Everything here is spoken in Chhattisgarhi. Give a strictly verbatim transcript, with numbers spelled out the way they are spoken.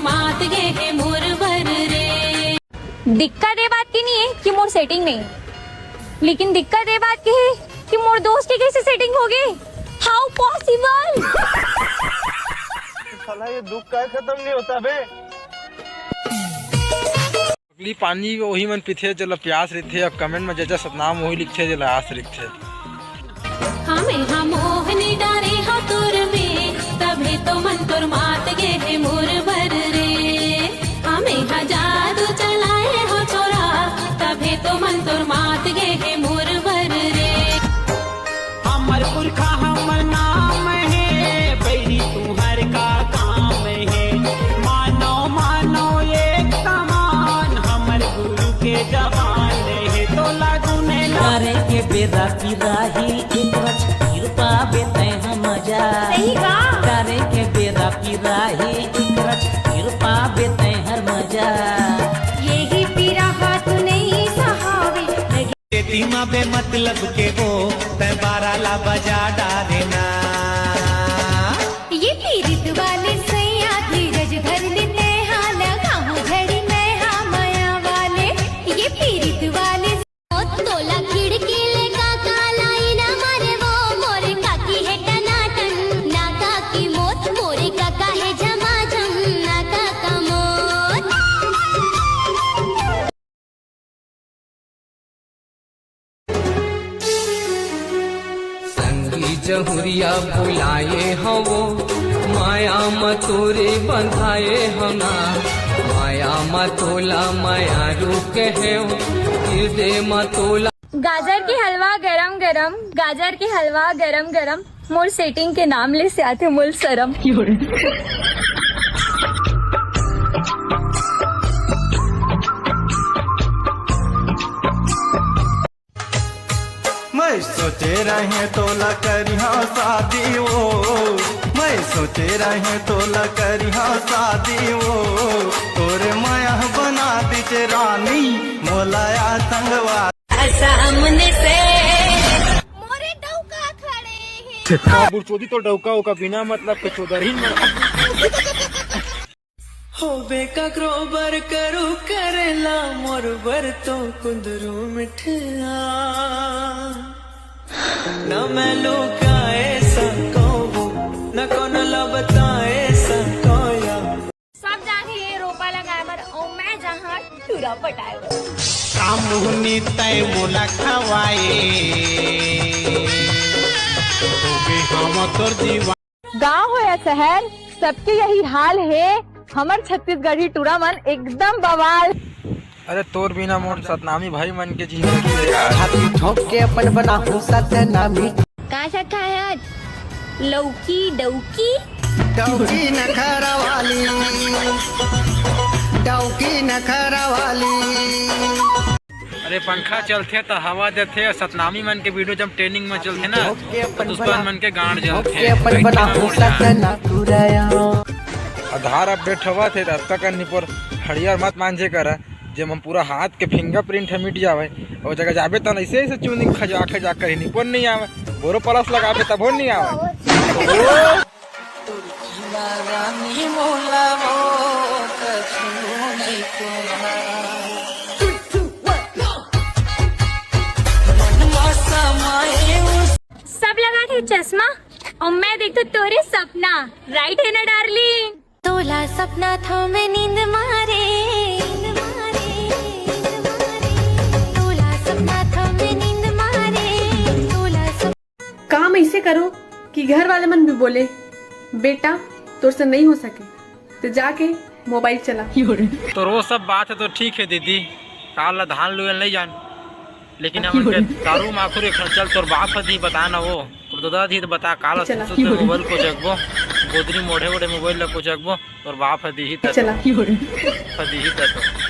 आत गे हे मोर बर रे। दिक्कत ये बात की नहीं है कि मोर सेटिंग नहीं है, लेकिन दिक्कत ये बात की है कि मोर दोस्त की कैसे सेटिंग होगी। How possible? साला ये दुख का खत्म नहीं होता बे। अगली पानी वही मन पीथे जेला प्यास रहिथे, अब कमेंट में जजा सतनाम वही लिखथे जेला आस रहिथे। हमें हम मोहनी डारे हा तोर में, तभे तो मन तोर मात गे हे मोर बर रे। हमें हा जादू चलाए हो छोरा, तभे तो मन तोर मात गे हे मोर बर रे। हमर पुरखा हमर नाम हे, बैरी तुहर का काम हे। मानो मानो एक समान, हमर गुरु के जवान हे। तोला गुने ला करे के बेरा पिराही, एकरच किरपा बे तै हम जा। सही का? करे के बेरा पिराही, एकरच किरपा बे तै हर मजा। यही पीरा हाथ नहीं सहावे, लगे खेती मा बेमतलब के वो, तै बारा ला बजा डारे ना। ये पीरित वाले सैया धीरज धर ले, तै हा लगाहूं झड़ी मैं हा मया वाले। ये पीरित वाले। ओ तोला खिड़की ले काका लाई ना मारे वो, मोरे काकी हे टनाटन, ना काकी मोत, मोरे काका हे झमाझम, ना काका मोत। संगी जहुरिया बुलाए हवो, माया म तोरे बंधाए हवना, माया म तोला माया रूप हेव, हृदय म तोला। गाजर के हलवा गरम गरम, गाजर के हलवा गरम गरम, मोर सेटिंग के नाम ले से आथे मोल सरम। मैं सोचे रहे तोला करिहा शादी वो, मैं सोचे रहे तोला करिहा शादी वो, तोरे माया बना दीचे रानी, मोला या संगवा। सामने से मोरे डौका खड़े हे। बुढ़चोदी तो डौका ओका बिना मतलब के चोदरही न। होबे ककरो बर करू करेला, मोर बर तो कुंदरू मिठला। न मैं लुकाए सको, न कोनो ला बताए सको या। सब जाथे ये रोपा लगाए बर, अउ मैं जाहां टूरा पटाए बर। का मुहनी तय मोला खवाए, होबे हम तोर दीवाना। गांव हो या शहर, सबके यही हाल हे। हमर छत्तीसगढ़ी टूरा मन एकदम बवाल। अरे तोर बिना मोर सतनामी भाई मन के जिंदगी हे यार। छाती ठोक के अपन बनाहूं सतनामी। का साग खाए आज? लौकी डौकी। डौकी नखरा वाली, डौकी नखरा वाली। अरे पंखा चलथे त हवा देथे, अउ सतनामी मन के वीडियो जब ट्रेंडिंग में चलथे ना, त दुश्मन मन के गांड जलथे। आधार अपडेट होवत हे, त अतका कन निपोर हरियर मत मांजे करा, जेम हम पूरा हाथ के फिंगरप्रिंट ह मिट जावय। अउ जगह जाबे त ऐसे ऐसे चूनिंग खजा खजा कर ही निपोर नहीं आवे, बोरो प्लस लगाबे तभो नहीं आवे। सब लगाथे चश्मा अउ मैं देखथों तोरे सपना, राइट हे ना डार्लिंग? तोला सपना था मैं नींद मारे, नींद मारे, नींद मारे। तोला सपना था मैं नींद मारे, तोला सप- काम ऐसे करो कि घर वाले मन भी बोले, "बेटा, तोर से नहीं हो सके, तो जाके मोबाइल चला।" तो वो सब बात है तो ठीक है दीदी, काल ला धान लुए नहीं जान, लेकिन हमन के दारू माखुर एक ठन चल, तोर बाप ह दी बता ना वो, तोर ददा दी तो बता, काल ला चला। सुत सुत मोबाइल को जगबो, गोदरी मोढ़े ओढ़े मोबाइल ला को जगबो, तोर बाप ह दी ही ततो। चला। ह दी ही ततो।